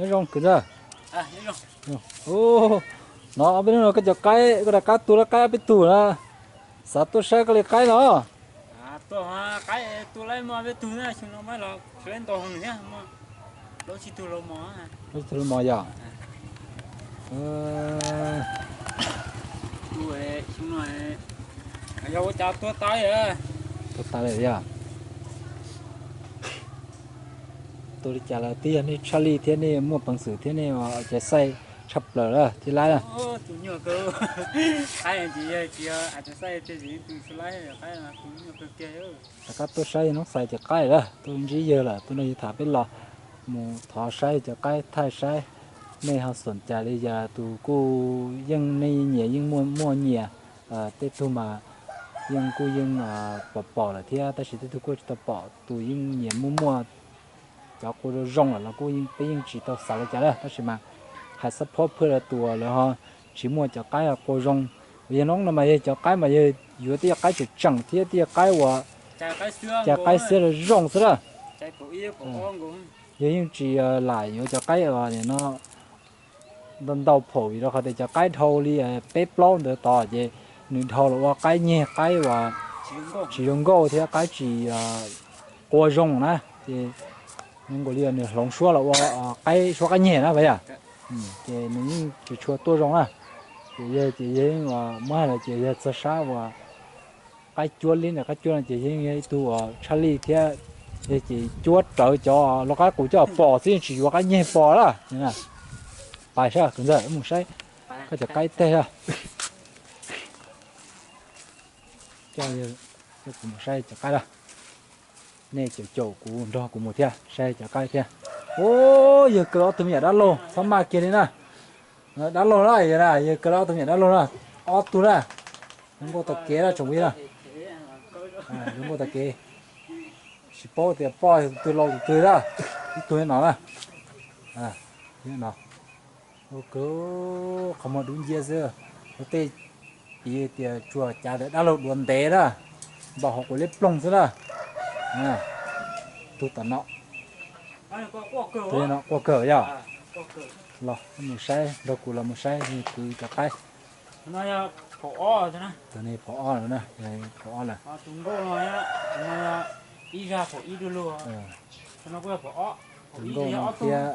Nyob zoo kwv ntxawg. No ob peb hnub no koj cov qaib, koj rov qab tu lawv qaib ob peb tug na, xav tuaj saib koj li qaib no. Lub tug lub mos yog. Yog ua cas tuag tas li, tuag tas li yog. Tuag li cas los twb yog nej tshaj lij thiab nej muaj peev xwm thiab nej cov xaij tshaj plaws lawm thiab lab na. Rov qab tuaj saib noob xais cov qaib lawm, tuaj ntsib yawg lawm, tuaj nrog yawg tham peb los mus thov saib cov qaib thaij saib. Nej ho xoom cas li yog tus kuj yeej nej nyias yeej muaj muaj nyias, tej tug mas yeej kuj yeej pom pom lawm thiab tab sis tej tug kuj tsis tau pom, tus yeej nyias muaj muaj cov qua zoo zoo lawm los kuj peb yeej tsis tau xav li cas na, tab sis mas hais xab phob phwj rau tus uas lawv ho tsis muaj cov qaib qua zoo. Yog noob no mas yog cov qaib mas yog yuav tej yog qaib tseem tseem thiab tej yog qaib uas cov qaib xiab zoo zoo xwb na. Yog yeej tsis lam yuav cov qaib uas no ntau ntau phaum vim rau qhov tias cov qaib dhau li peb plaub ntawd tod ces nws dhau los ua qaib nyeg, qaib uas tsis zoo nkauj thiab qaib tsis qua zoo na. Ces zoo nkaus li nws hloov suab los ua qaib suab qaib nyeg na puas yog? Ces nws yeej tsis tshua tuaj zoo na. Ces yog ces yog muab hais los ces yog txog sab uas qaib cuab li ntawm qaib cuab no ces yeej yog ib tug uas tshaj lij thiab. Yog ces cuab rawv cov lau qaib qus coj pom xwb yeej tsis yuav qaib nyeg pom lawm. Pais sab kwv ntxawg mus saib koj cov qaib teg a. Coj kuv mus saib cov qaib lawm. Nej caum caum kuv nrog kuv mus thiab saib cov qaib thiab. Ub, yawg kaw ob tug me nyuam dab laug txhob maj kiag li na. Dab laug na, yawg na, yawg kaw ob tug me nyuam dab laug na, ob tug na. Zoo nkauj tag kev na tsoom phooj ywg na. Zoo nkauj tag kev. Tsis paub tias poj tus twg lau tus twg na. Ib tug no na. Ua kawg qhov muag dub nciab xwb. Ua tej piv tias tsuas cav ntawm dab laug duav ntev na, npaum hauv quav liab ploog xwb na. Tug tom no, tus no quaj kawg yog. Los mus saib, nrog kuv los mus saib kwv cov qaib. Tus no phom ob lawm na, phom ob lawm. Tus nkauj no thiab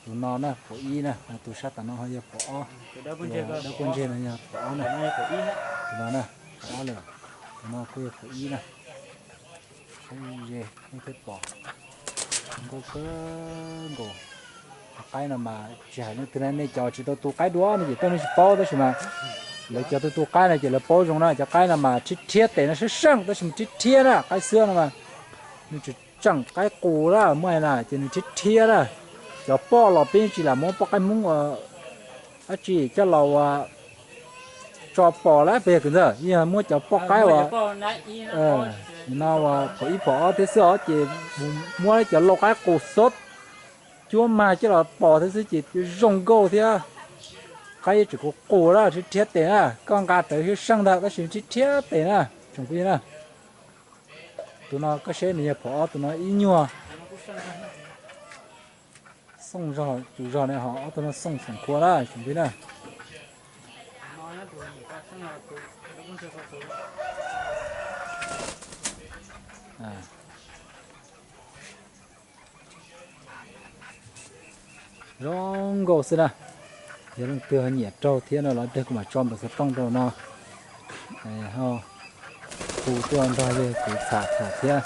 tus no na, phom ib na, tus sab tom no ho yog phom ob. Dawb paug ntseg no yog phom ob na. Tus no na, phom ob lawm. Tus no kuj yog phom ib na. Saib ze nej thiaj pom. Nkauj kawg nkaus. Cov qaib no mas tsis hais leej twg na, nej cov tsis tau tu qaib dua no ces tuaj nej tsis paub tab sis mas lawv cov tu tu qaib no ces lawv paub zoo na. Cov qaib no mas rhiab rhiab tes no sab seej tab sis mas rhiab rhiab na, qaib xwab no mas nws tseem tseem qaib qus na, muaj hais na ces nws rhiab rhiab na. Cov poj los peb yeej tsis lam muab poj qaib Hmoob dab tsi coj los ua tso pom lawm peb yog kwv ntxawg, yeej yog muab cov poj qaib uas no uas phom ib phom ob thiab xwb os ces mus muab cov lau qaib qus xob cuab mag coj los pom thiab xwb ces zoo nkauj thiab. Qaib yeej tseem qus qus na, rhiab rhiab tes na, koj nqa rawv sab seej ntag tab sis rhiab rhiab tes na tsoom phooj ywg na. Tus no koj saib nws yog phom ob, tus no ib nyuag xooj zog, tus zog ne ho ob tug no xooj xoom khua na tsoom phooj ywg na. Zoo nkauj xwb na. Yog leej twg ho nyiam raug thiab no los kuv mam tso npawb xov tooj rau no, ho hu tuaj nrog yawg kuv tham tham thiab.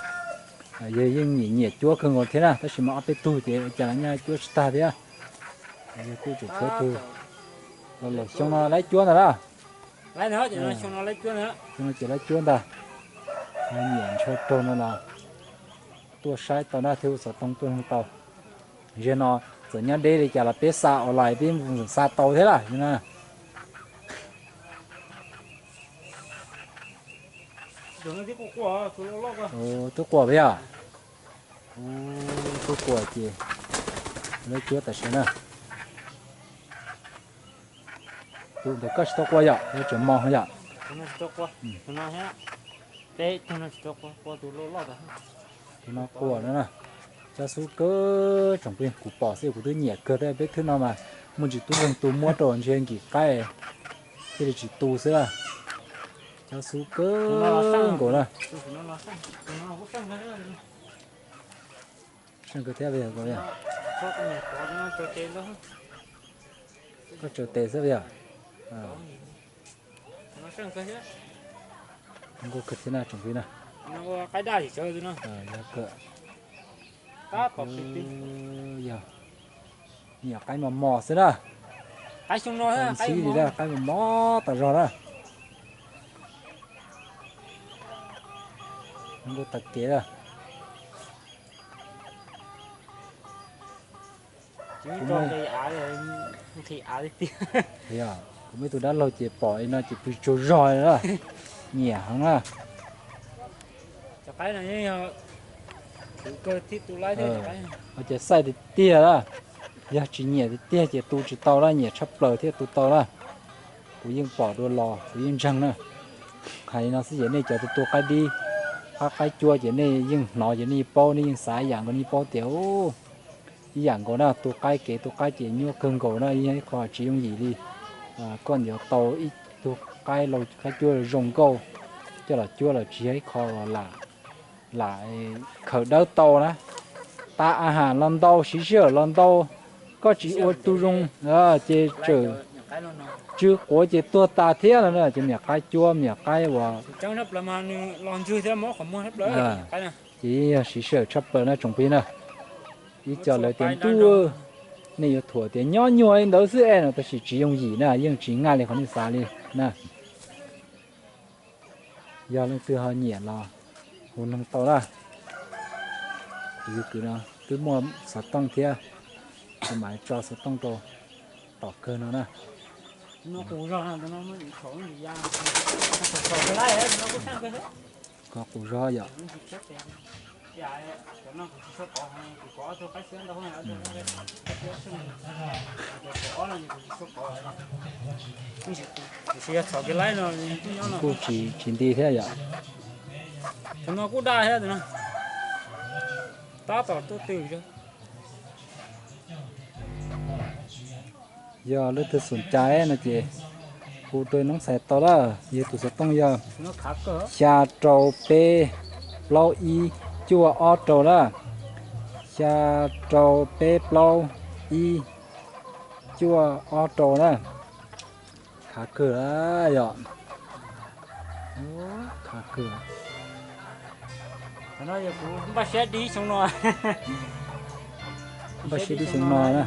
Yawg yeej nyiam nyiam cuab kawg nkaus thiab na tab sis mas ob peb tug ces ua cas los nyaj cuab tsis tag thiab. Yawg kuj tseem tshuav tug, xyoo no laib cuab ntag na. Xyoo no ces laib cuab ntag. Nyiam ntshaw raug no los tuaj saib tau na thiab hu xov tooj tuaj nug tau. Zaum no txawm nyob deb li cas los peb xa online peb xa tau thiab lawm na. Twb quaj puas yog? Twb quaj ces laib cuab tam sim na. Tus ntawd koj tsis tau quaj yom, yuav tsum mos yom. Tus no quaj no na. Cov xub kawg tsoom phooj ywg, kuv pom xwb kuv twb nyiam kawg thiab. Peb thwb no mas muaj ntsis tub leeg tu muab rau ntshe nkim qaib thiaj li tsis tu xwb. Cov xub kawg nkaus na. Seej kawg thiab. Koj tsaws tes xwb yog. Nkauj kawg thiab na tsoom phooj ywg na. Yog, nyiam qaib mos mos xwb na. Ntxhib li na, qaib mos mos tas zog na. Nkauj tag kev na. Kuv muaj ib tug dab laug ces pom li no ces pw tsaug zog li na. Nyiam heev na. Ho ces xaij tiag tiag na. Yog tsis nyiam tiag tiag ces tu tsis tau na, nyiam tshaj plaws thiaj tu tau na. Kuv yeej pom dua los kuv yeej ntseeg na. Hais li no xwb ces nej cov tus tu qaib dib, qaib, qaib cuab ces nej yeej hnov ces nej yeej paub, nej yeej xav ib yam nkaus, nej yeej paub tias ib yam nkaus na, tu qaib kev tu qaib ces nyuaj kawg nkaus na, yog ib qho tsis yooj yim li. Koj ntiav tau ib tug qaib, qaib cuab zoo nkauj coj los cuab los tsis yog ib qho lam, lam khaws dawb tau na. Tas a has los ntau, siv sij hawm los ntau, koj tsis ua tu zoo ces tseem tsw quav ces tuag tas thiab no na. Ces me nyuam qaib cuab, me nyuam qaib uas ces yog siv sij hawm tshaj plaws na tsoom phooj ywg na. Ib co lawv tias ntuj, nej yuav thuam tias nyob nyuag li ntawd xwb es no, tab sis tsis yooj yim na, yeej tsis nqaij li qhov nej xav li na. Yog leej twg ho nyiam los hu noog tau na. Kuv yug kwv no twb muaj xov tooj thiab, kuv mam tso xov tooj rau tom kawg no na. Qhov qus zog yom. Kuj tsis, tsis nti thiab yom. Tus no kuj daj thiab, tus no tab tom tuaj twg. Yog leej twg xoom cai no ces hu rau noob xais tau lawm. Yog tus xov tooj yog xya rau peb plaub ib cuaj ob rau na. Xya rau peb plaub ib cuaj ob rau na. Khav kawg yom. Khav kawg. Npaj siab dib xyoo no. Npaj siab dib xyoo no na.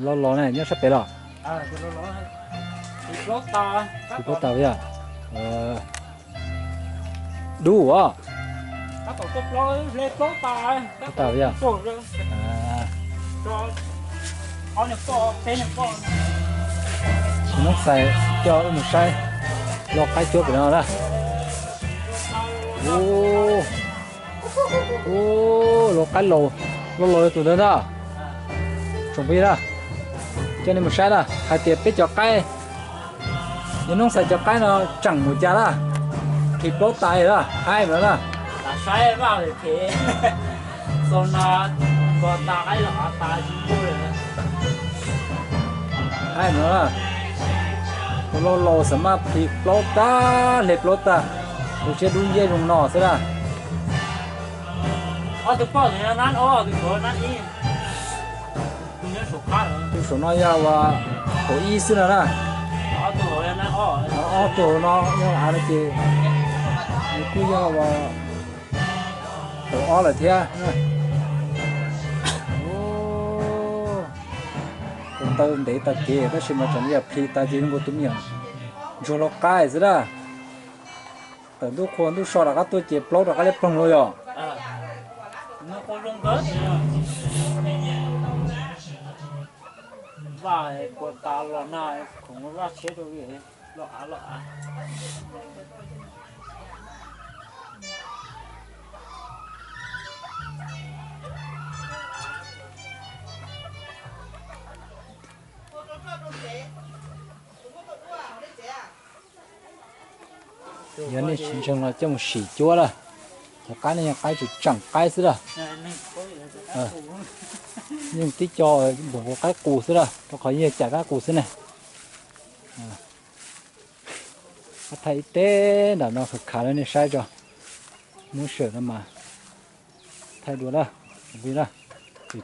Los los na, nyob sab pem los. Tsis paub tas yom. Dub os. Tab tom tuaj plaub hle plaub tas. Tab tom yog. Tus noob xais coj wb mus saib lau qaib cuab pem no na. Lau qaib laus, lau laus yog tus ntawd ntag. Tsoom phooj ywg na, coj nej mus saib na, hais tias peb cov qaib, yog noob xais cov qaib no tseem mus cas na, qhis plaub tas na, haib mus no na. Haib mus no na. Tus lau laus xam maj qhis plaub tag, hle plaub tag, tus siab dub nciab zoo no xwb na. Tus saum no yog uas hauv ib xwb no na. Ob tug hauv no yog av no ces nws kuj yog uas hauv ob lawm thiab. Tus taw ntev tag kev tab sis mas tseem yog plis tas ces zoo nkaus tus me nyuam ntsuag lau qaib xwb na. Tawm ntuj qhua ntuj so rov qab tuaj ces plaub rov qab liab ploog los yom. Vaj puas tas los nag khoom vaj tshiab rau los av los av. Yog nej tsis ntseeg los coj mus sim cuab lawm. Cov qaib no yog qaib tseem tseem qaib xwb lawm. Yeej tib co npog qaib qus xwb lawm, rau qhov yeej cam qaib qus xwb ne. Thaij ib teb nram no khav khav rau nej saib tso. Muab sawm no mas thaij dua lawm, tsoom phooj ywg na.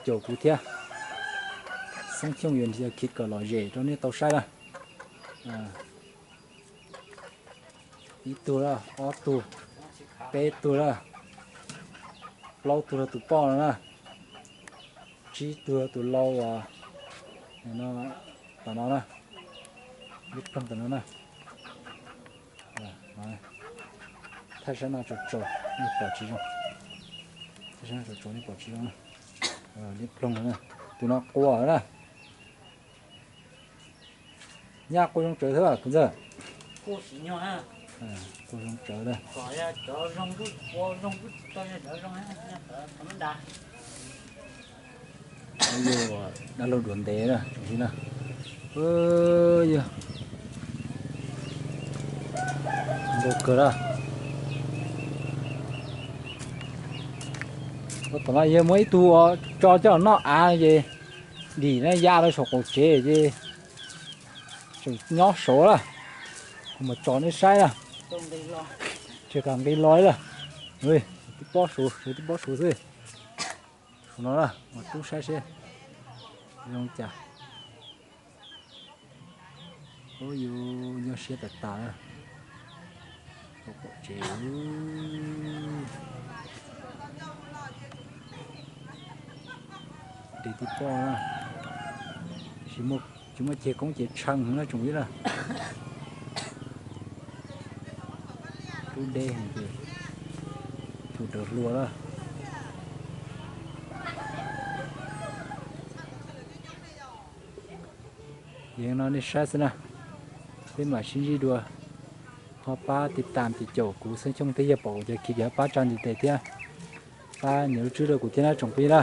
Caum kuv thiab, Xeeb Xyooj Video Kit kom lom zem rau nej tau saib na. Ib tug lawm, ob tug, peb tug lawm, plaub tug rau tus poj no na, tsib tug rau tus lau uas tom no na, liab ploog tom no na. Thaij sab no tsaus tsaus nej pom tsis zoo, thaij sab no tsaus tsaus nej pom tsis zoo na. Liab ploog no na, tus no qua na. Nyaj qua zoo tsawv thiab kuv ntxawg. Qua zoo tsawv lawm. Yog dab laug duav ntev na tsoom phooj ywg na. Yog nkaus kawg na. Ua tom no yog muaj ib tug tso coj noj av ces dim na ya rau saum qaum tsev ces tseem nyob saud lawm. Kuv mam tso nej saib na. Tsis kam nqis los lawm. Tib pob suav, sawv tib pob suav xwb. Suav no na, mas rub saib seb zoo cas. Ub, yus nyuaj siab tas tas na. Tsev ris tib pob na, tsis muaj ceg koob ceg tshee na tsoom phooj ywg na. Rub deb heev ces tug raws hlua lawm. Yog no nej saib xwb na, peb mam sib ntsib dua. Ho pab tiv tam ces caum kuv Xeeb Xyooj thiab yog pom kuv cov khiv ces ho pab tsa ntiv tes thiab pab nias lub tswb rau kuv thiab na tsoom phooj ywg na.